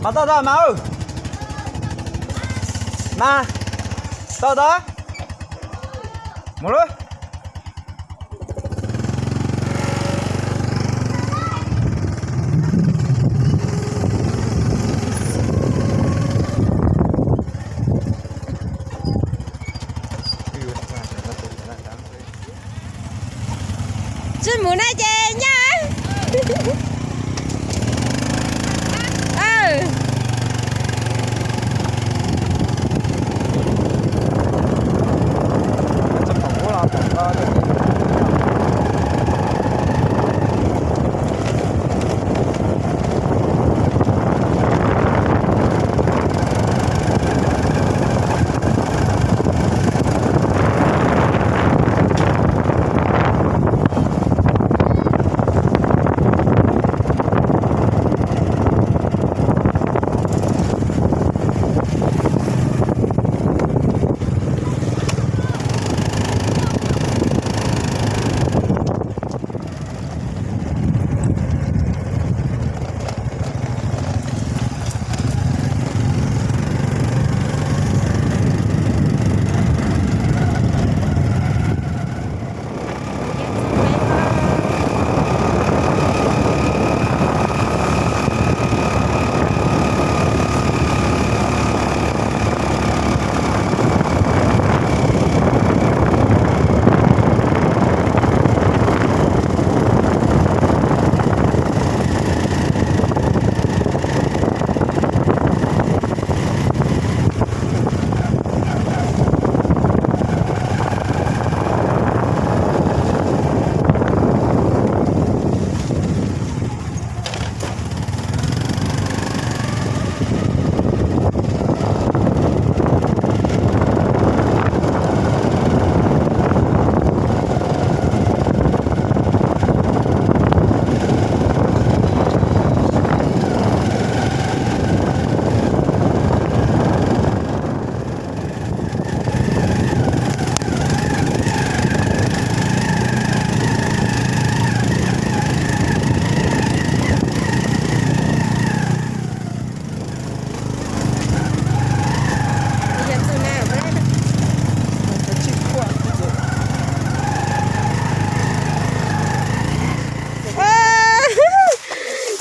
Mas tau tau mas. Mas tau tau. Mus lawm. Tsis mus na ces nyob.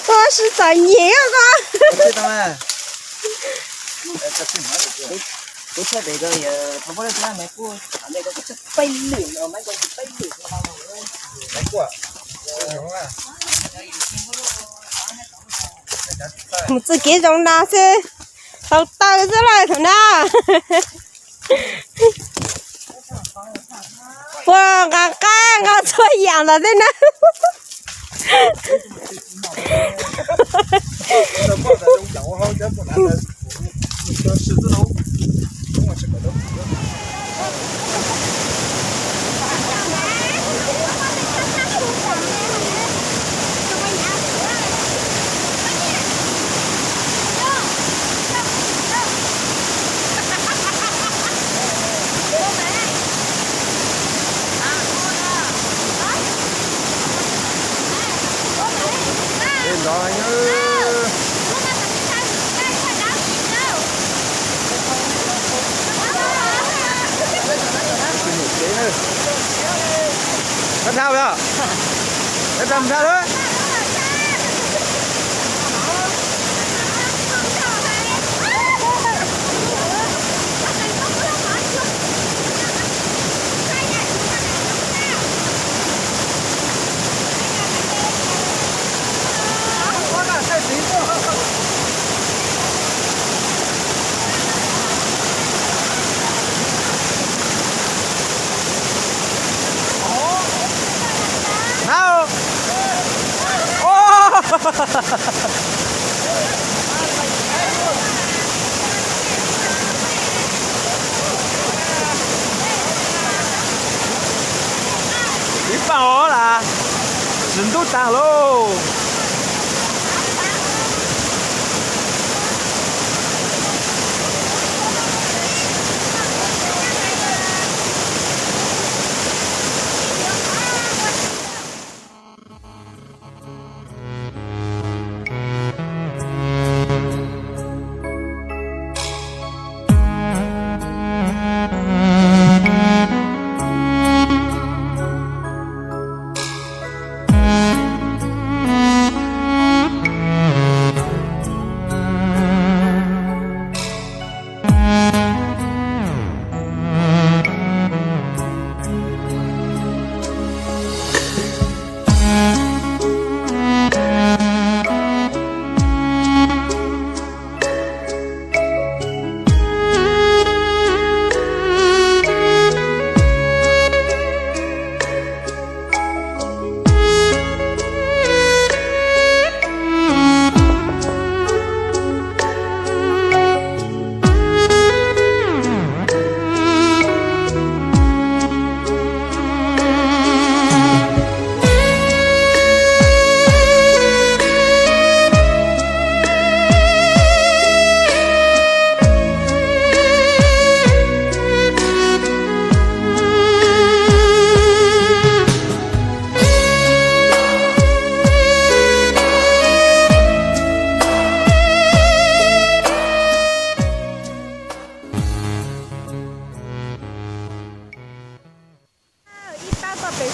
Koj sib txom nyem koj. Mus txoj kev zoo no xwb, tau taw xwb lawm thaum no. Puas nqa qab nqa txhua yam ntawd thiab na. Koj dhau os, koj dhau dhau lawm. Ib pab os las, tsis ntub tag lauj.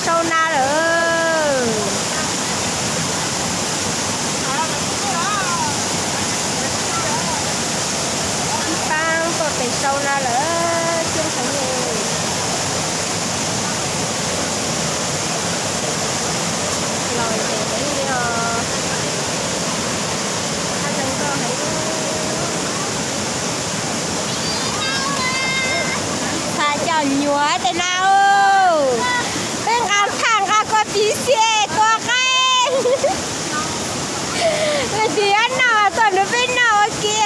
Sau na lawm. Ib pab tuaj tes sau na lawm coob heev li. Los zem heev li os. Qab zoo nkauj heev. Txhais cov nyuam tej na, peb nqa thaj nqa koj piv xia tua qaib. Leej twg yuav noj tuaj nrog peb noj ua ke.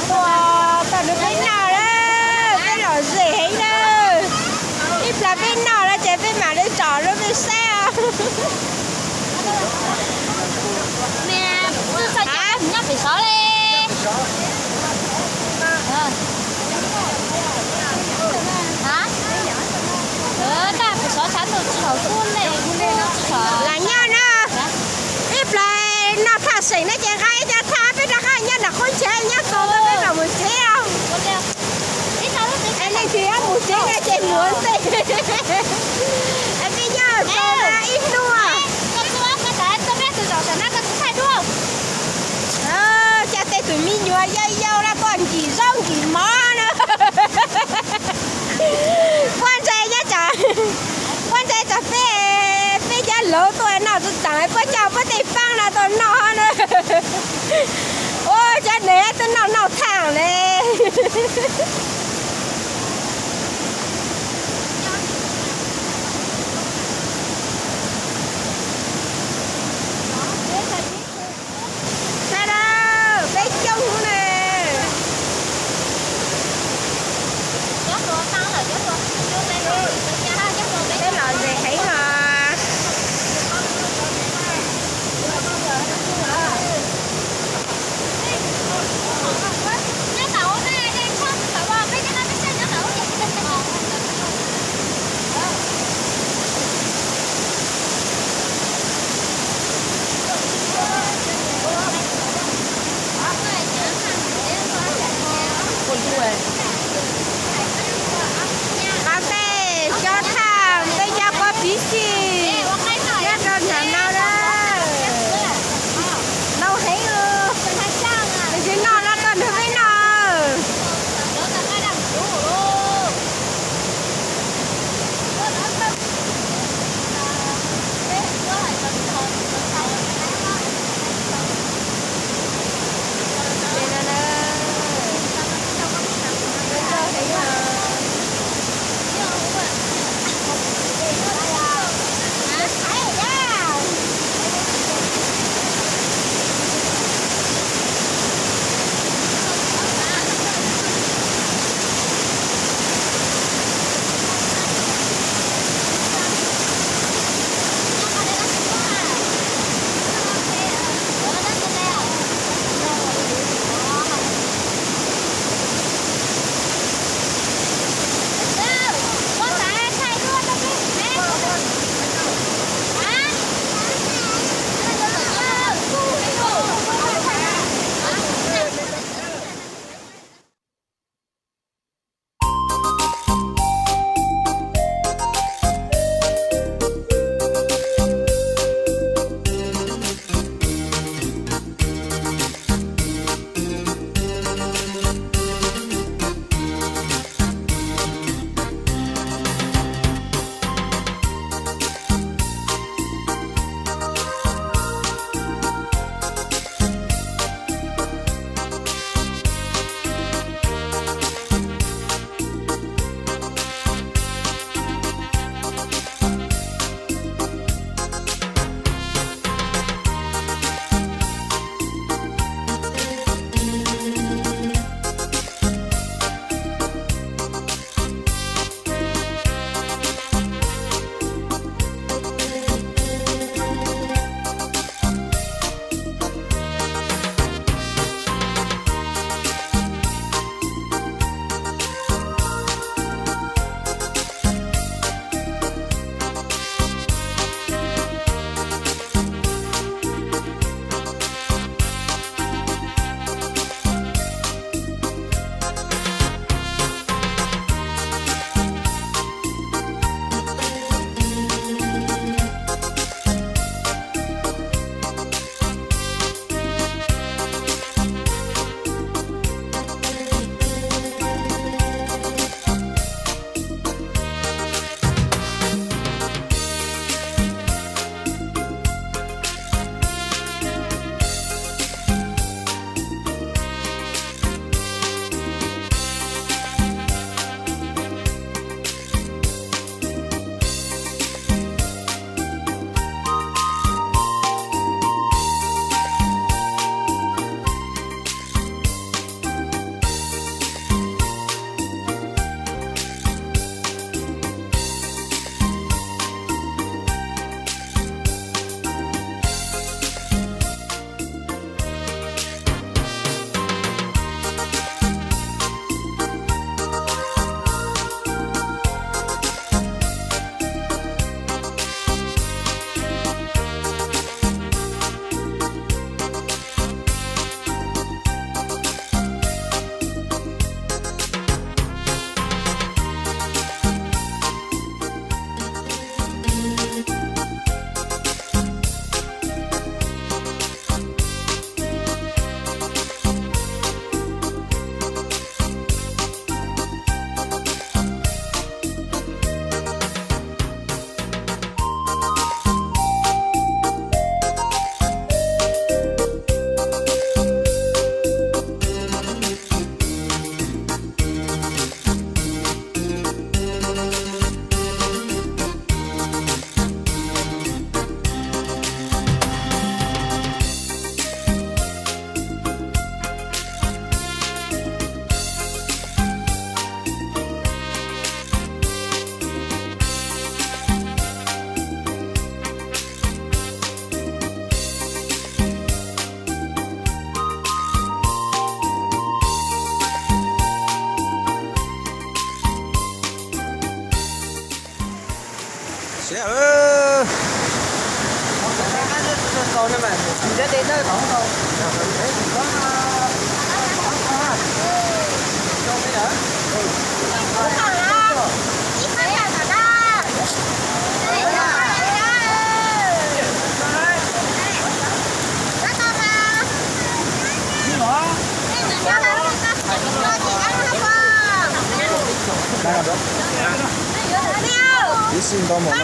Tuaj nrog peb noj na, peb lom zem heev na. Ib plag peb noj no ces peb mam li tsom rau peb saib os. Nyob pem xov li. Tab pem xov xav tus tsis thaum kub ne, kub tsis thaum. Lam nyob na. Ib plag noj thaj seem na ces nqa ib co thaj peb rov qab nyob nram qub ntshe nyob txog peb mam mus tsev os. Es leej twg yuav mus tsev no ces mus ua ntej. Peb nyob txog ib hnub. Cas tej tus me nyuam yau yau no tuaj nkim zaub nkim mov na. Puab ntshai nyob tsam, puab ntshai tsam peb, peb cov laus tuaj noj txaus tsees puab coj puab tej paab no tuaj noj na. Ua cov neeg twb noj noj thaaj le. Sawv daws, peb coob na. Peb lom zem heev os. Ib sij ntau mom no.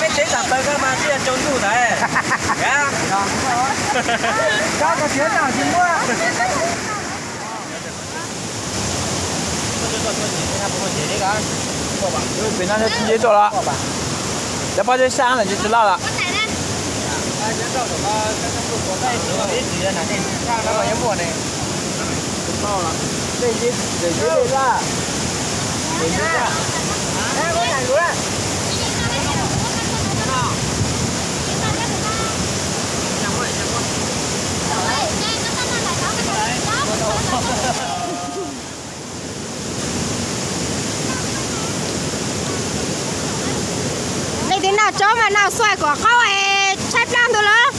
Peb tsev tam plaws koj mas twb yog cov ntuj ntawd. Pem no tsis nce tuaj los? Cov pob zeb sab ntawm nce tsis loj los? Leej twg noj tsob mas noj xuaj kom qaub es tshaib plab ntug lawm.